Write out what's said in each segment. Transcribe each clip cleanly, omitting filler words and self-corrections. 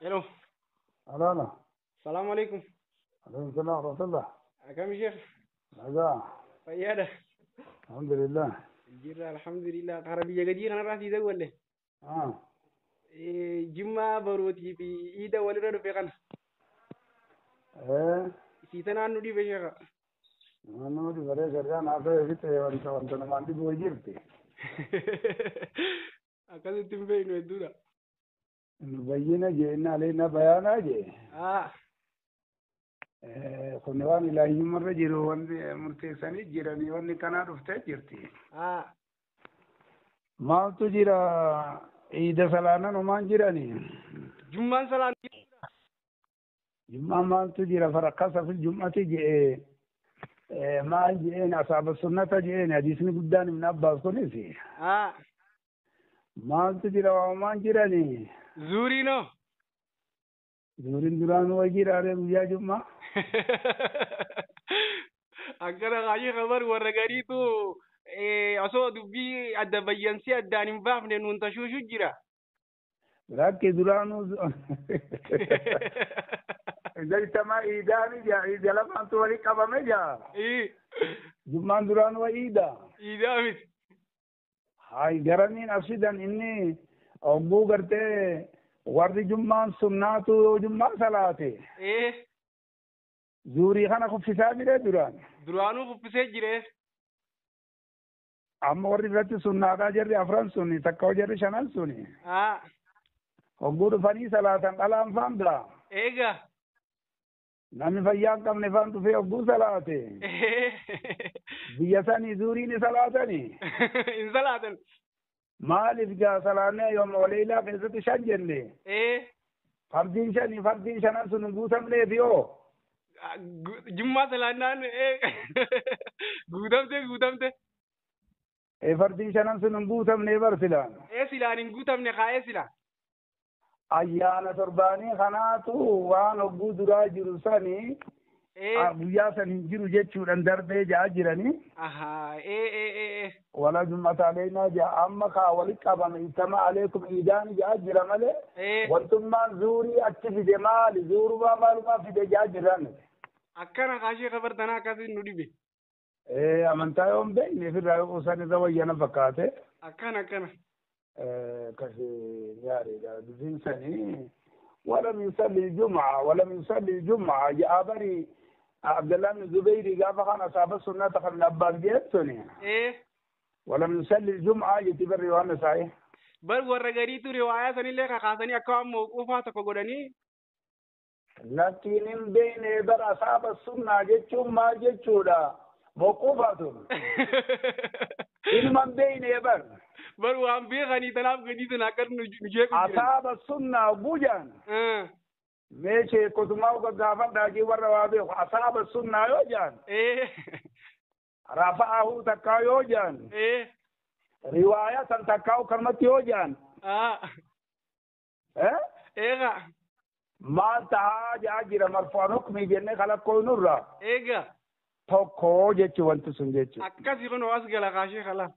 Hello. Alaala. Salaamu alaikum. Alaikum salaam wa rahmatullah. Akkam sheekh? Nagaa. Fayyaadha. Alhamdulillah. Jirra alhamdulillah. Karaa biyya gadii kanarraa sii dawwalle. Ah. Jimmaa barootii fi iida walirra dhufe kana. Eh. Sii tanaan nu dhibe sheekha. Nama dhibaree shari'aan haasa'ee fixe wanta wanta namaan dhibu jirti. Akkasitti hin beeknu hedduudha. Nubayyina jee inna aleena bayaanaa jee. Ah. Kun waan ilaahiyyummarra jiru wanti murteessanii jiranii wanni kanaa dhuftee jirti. Ah. Maaltu jira iida salaanan homaan jiranii. Jummaan salaan. Jummaan maaltu jira farakkasa fil jum'ati jee maal jeen asaaba sunnata jeen hadiisni guddaan ibn Abbaas kunis. Ah. Maaltu jira waa homaan jiranii. Zuuriinoo. Zuuriin duraanuu wayii jiraaree guyyaa jummaa. Akkana kaayee kabar warra gariitu osoo dubbii adda bayyansee addaan hin baafne nuun tashuushu jira. Lakki duraanuu Ijajtamaa iidaani jaa iida lamaantu walii qabame jaa. Jummaan duraanuu iida. Iidaa miti. Hay garaniin asidan inni hogguu gartee warri jummaan sunnaatu yoo jummaa salaate. Zuurii kana kuffisaa jire duraan. Duraanuu kuffisee jire. Amma warri irratti sunnaadhaa jarri afran suni takka jarri shanan suni. Hogguu dhufanii salaatan dhalaan faan bira. Eega. Namni fayyaa hin qabne faan dhufee hogguu salaate. Biyya sanii zuurii ni salaatanii. Hin salaatan. Maaliif gaa salaannee yooma waliilaa keessatti shan jenne. Fardiin shanii fardiin shanan sun hin guutamneef yoo. Jummaa salaannaan guutamte guutamte. Fardiin shanan sun hin guutamnee bar silaan. Silaan hin guutamne kaa'ee sila. Ayyaana torbaanii kanaatu waan hogguu duraa jiru sanii guyyaa san hin jiru jechuudhaan darbee ja'a jiranii. Wala jummata aleenaa ja'a amma kaa walitti qabame ittama aleekum iidaani ja'a jira malee. Wantummaan zuurii achi fide maali zuurumaa maalumaa fide ja'a jiran. Akkana kaashee kabartanaa akkasiin nu dhibe. Amantaa yoo hin beekne ofirraa yoo san irra wayyana fakkaate. Akkana akkana. Kasi gaariidha dubbiin sanii. ولم يصلي الجمعة ولم يصلي الجمعة جاء بري عبد الله بن الزبير قال فخان أصحاب السنة تخل أباس جيتسوني ولم يصلي الجمعة يتبر رواية صحيح بل ورغريتو رواية سني لك خاصني أكوام موقوفة تقولني لكن بين بر أصحاب السنة جيتشو ما جيتشو لا موقوفة إنما بين بر بل وان بيغني تناف غني تناكر نجيك أصحاب السنة بوجان ماشي كتماو غافن داجي ورا وابي أصحاب السنة يوجان رفعه تكا يوجان رواية تكاو كرمت يوجان ما تها جاجر مرفوع حكمي جنة خلق كل نورا توكو جيتشو وانتو سنجيتشو أكاسي كنو أسجل غاشي خلاص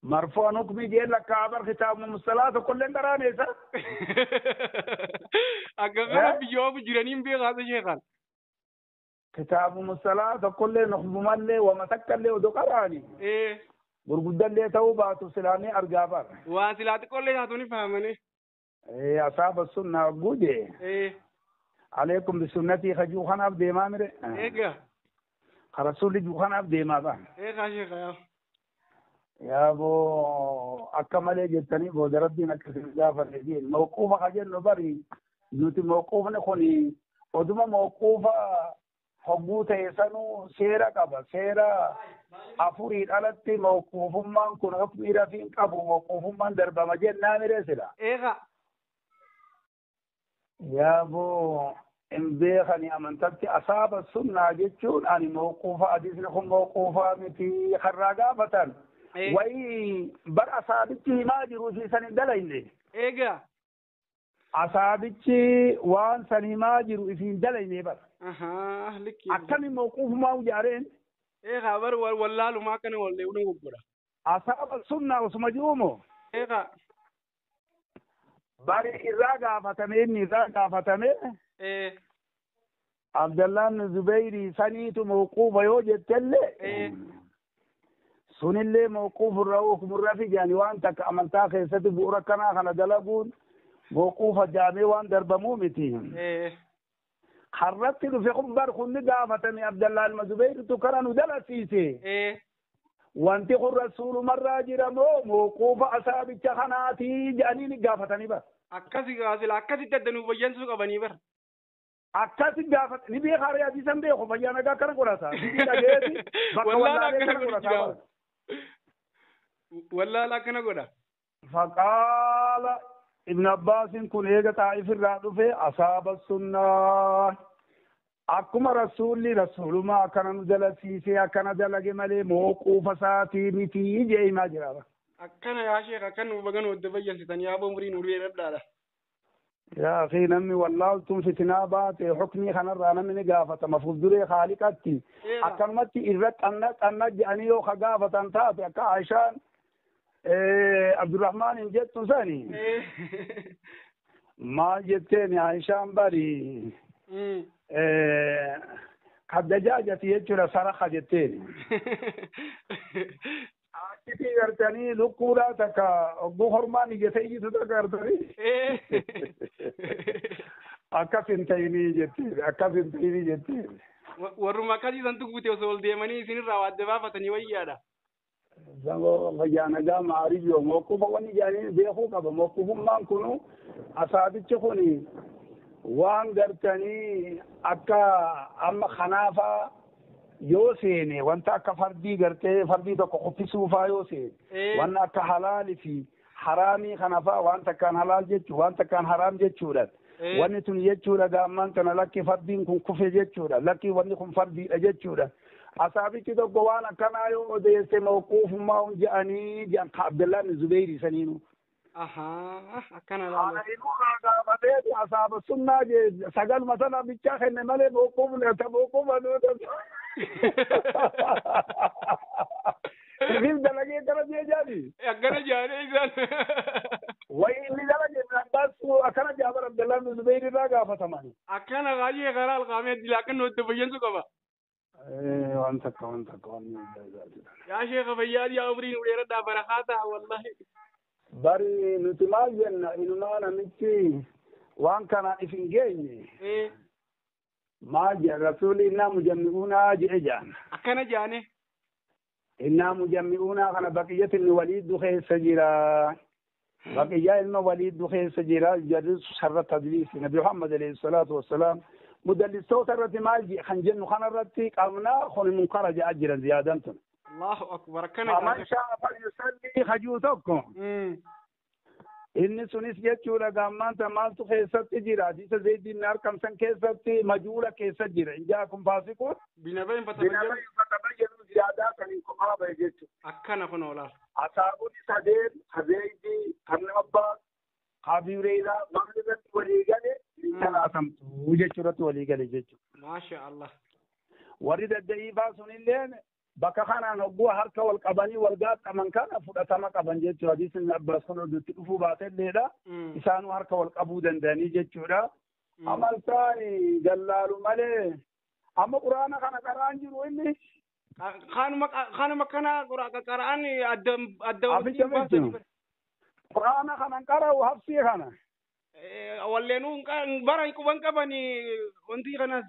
مرفوع حكمي جين لك عبر كتاب المصطلحات كل دراني سا أكغنا بيجواب جيرانين بيغاز شيخان كتاب المصطلحات كل نخب ملي ومسكر لي ودقراني غرغد لي توبة سلاني أرجابر واسلات كل هاتوني فهمني أصحاب السنة جودي عليكم بسنتي خجو خنا بدي ما مري رسولي جو خنا بدي ما با شيخ يا ابو اكمل جتني بود ربي نكسر جافر الدين موقوفه حاجه نبري نوتي موقوف نخوني ودما موقوفه حقوته يسنو سيرا قبا سيرا افوري علتي موقوف من كن حكم رفين قبو موقوف من درب مجد نامر سلا يا ابو امبيخني امنتي اصحاب السنه جتون اني موقوفه حديث لكم موقوفه متي خراجه فتن وي بر أصابتي ما جرو في سن دلين إيجا أصابتي وان سن ما جرو في دلين بر لك أكمل موقوف ما وجارين إيه خبر والله لو ما كان ولا ونقول أصحاب السنة وسمجومو إيجا Bari irraa gaafatame inni irraa gaafatame. Abdallaan Zubeyri saniitu mawquufa yoo jettellee sunillee mawquufu irraa hukumurra fijaani waan takka amantaa keessatti bu'uura kanaa kana dalaguun mawquufa jaamee waan darbamuu miti. Harratti dhufe kun bar kunni gaafatame Abdallaa ilma Zubeyritu kana nu dalasiise. Wanti kun rasuulumarraa jira moo mawquufa asaabicha kanaatii jedhanii ni gaafatanii bar. Akkasi gaasila akkasitti adda nuuf bayyansuu qabanii bar. Akkasi gaafat ni beekaa ree hadiisan beeku fayyaa nagaa akkana godhata. Biyyi dhageeti bakka wallaalee akkana godhata. Wallaala akkana godha. Faqaala Ibn Abbaasin kun eega Xaa'if irraa dhufe asaaba sunnaa. Akkuma rasuulli rasuulumaa akkana nu dalasiisee akkana dalage malee mawquufa isaatii miti jee himaa jira. Akkana yaa sheekh akkan nu bagan wadda bayyansitan yaa umrii nu dheeradhaadha. Yaa akhi namni wallaaltuun fitinaa baate hukmii kanarraa namni ni gaafatama fuulduree haaliqatti akkanumatti irra xanna xanna jedhanii yoo ka gaafatan taate akka Aishaan Abdurrahmaan hin jettu sani maal jetteen Aishaan bari kaddajaajati jechuudha saraka jetteen. Achitti gartanii lukkuudhaa takka ogguu hormaan ijjatee ijjitu takka gartanii. Akkas hin ta'inii jetteen akkas hin ta'inii jetteen. Warruma akkasii santu guute osoo ol deemanii isinirraa waa adda baafatanii wayyaadha. Fayyaa nagaa maariyyoo mawquufa wanni jedhanii beekuu qaba mawquufummaan kunu asaabichi kuni waan gartanii akka amma kanaafaa yoo seene wanta akka fardii gartee fardii tokko kuffisuufaa yoo seene wanna akka halaalii fi haraamii kanafaa waan takkaan halaal jechuu waan takkaan haraam jechuudha. Wanni tun jechuudha gaammaan tana lakki fardiin kun kufe jechuudha lakki wanni kun fardiidha jechuudha. Asaabichi tokko waan akkanaa yoo odeesse mawquufummaa hun jedhanii jedhan ka Abdallaan Zubeyri saniinu. Akkana laala. Haala gaafatee asaaba sunnaa jee sagaluma sana bichaa kenne malee mawquufne ta mawquufa nuuta. Ifif dalagee kana jee jaani. Akkana jaanee isaan. Wayi inni dalagee Ibn Abbaas akkana jaabar Abdallaan Zubeyri irraa gaafataman. Akkana gaajee karaa alqaamee dila akka nuti bayyansu qaba. Waan takka waan takka waan. Yaa sheekha fayyaa yaa umriin dheeradhaa barakaata wallahi. Bari nuti maal jenna inumaa namichi waan kana if hin geenye. Maal jedha rasuulli innaa mujammi'uunaa jedhe jaan. Akkana jaane. Innaa mujammi'uunaa kana baqiyyat ilmi waliiddu keessa jira. Baqiyyaa ilma waliiddu keessa jira jarri sharra tadliisi Nabi Muhammad alayhi salaatu wassalaam mudallistoota irratti maal jedhe kan jennu kana irratti qabnaa kun munkara jedha jiran ziyaadan tun. Allahu akbar akkana Faman shaa'a falyusalli hajuu tokko. Inni sunis jechuudha gaammaanta maaltu keessatti jira hadiisa Zayd ibn Arqam san keessatti majuula keessa jira in jaakum faasiquun binabayin fatabayyanu ziyaadaa saniin kophaa bahe jechuudha. Akkana kun oolaaf. Asaabonni sadeen Zaydii kan Abbaas Abi Hureyraa warri irratti walii gale talaatamtu jechuurratti walii gale jechuudha. Maasha Allah. Warri dadda'iifaa sunilleen bakka kanaan hogguu harka wal qabanii wal gaaxaman kana fudhatama qaban jechuudha. Hadiisni Abbaas kun oduutti dhufuu baatelleedha. Isaanuu harka wal qabuu danda'anii jechuudha. Amantaan gallaalu malee amma quraana kana qaraan jiru inni. Kanuma kana qara'an adda adda Aficha miti. Quraana kana qara'u hafsii kana. Walleenuu bara quban qabanii wanti kanas.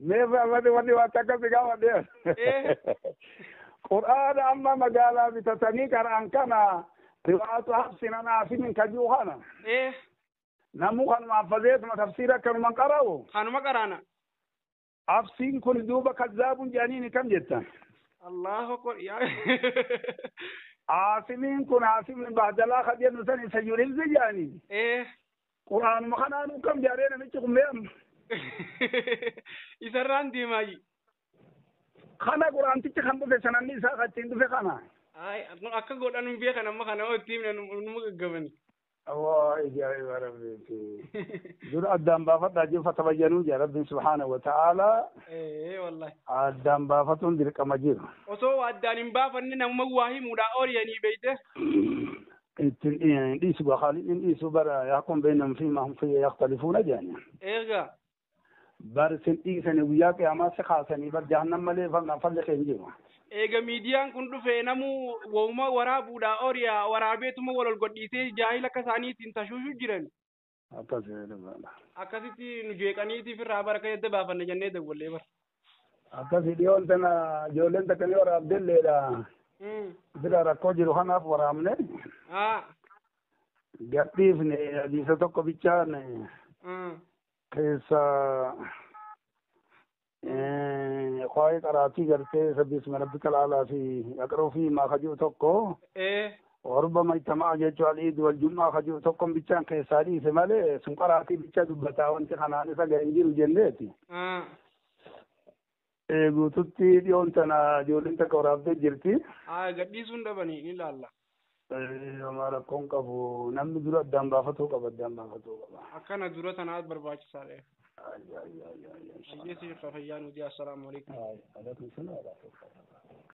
Meeshaa wanni waan takka si gaafadhe. Quraana amma magaalaa bitatanii qara'an kana riwaatu hafsina naasimin kajuu kana. Namuu kanuma haffazeetuma tafsiira kanuma qara'u. Kanuma qaraana. Hafsiin kun duuba kazzaabun jedhaniini kam jettan? Allahu akbar yaa. Aasimiin kun aasimni baadalaa ka jennu san isa yurilzi jedhanii. Quraanuma kanaanuu kam jedhee namichi kun mee amma. Isarraan deemaayi. Kana quraantichi kan dhufe sananni isaa kan ittiin dhufe kana. Ay akka godhan hin beekan amma kana yoo itti himne numa gaggabani. Waa ajaa'iba rabbiiti. Dura addaan baafadhaa jiru fatabayyanuu jaa rabbiin subhaanahu wa ta'aalaa. Wallahi. Addaan baafatuun dirqama jiru. Osoo addaan hin baafanne namuma waa himuudhaa ooliyanii beeyte. Ittiin dhiisu Khaalidin dhiisu bara yahkum bainahum fiimaa hum fiihi yakhtalifuuna jedhani. Eega. Bar sin dhiisanii guyyaa qiyaamaa si kaasanii bar jahannam malee falli kee hin jiru. Eega miidiyaan kun dhufe namuu woma waraabuudha oriyaa waraabeetuma wal ol godhiisee jaahila akka isaaniitiin tashuushu jiran. Akkasii. Akkasitti nu jeeqaniitiif irraa baraka jedde baafanne jennee dawwallee bara. Akkasii dhiyoon tana ijoolleen takka ni waraabdelleedha. Bira rakkoo jiru kanaaf waraabne. Gadhiifne hadiisa tokko bichaan keessa waa'ee qaraatii gartee sabbisma rabbika alaalaa fi aqroo fi maa kaji'u tokko. Warba ijtama'a jechuun al-iid wal jum'aa kaji'u tokkon bichaan keessaa dhiise malee sun qaraatii bicha dubbataa wanti kanaan isa ga'e hin jiru jenneeti. Guututti dhiyoon tana ijoolleen takka waraabdee jirti. Gadhiisuun dhabanii ni ilaalla. Homaa rakkoon qabu namni dura addaan baafatuu qaba addaan baafatuu qaba. Akkana dura tanaaf barbaachisaadha. Ayyeesi fayyaa nuti assalaamu alaikum. Alaikum salaam.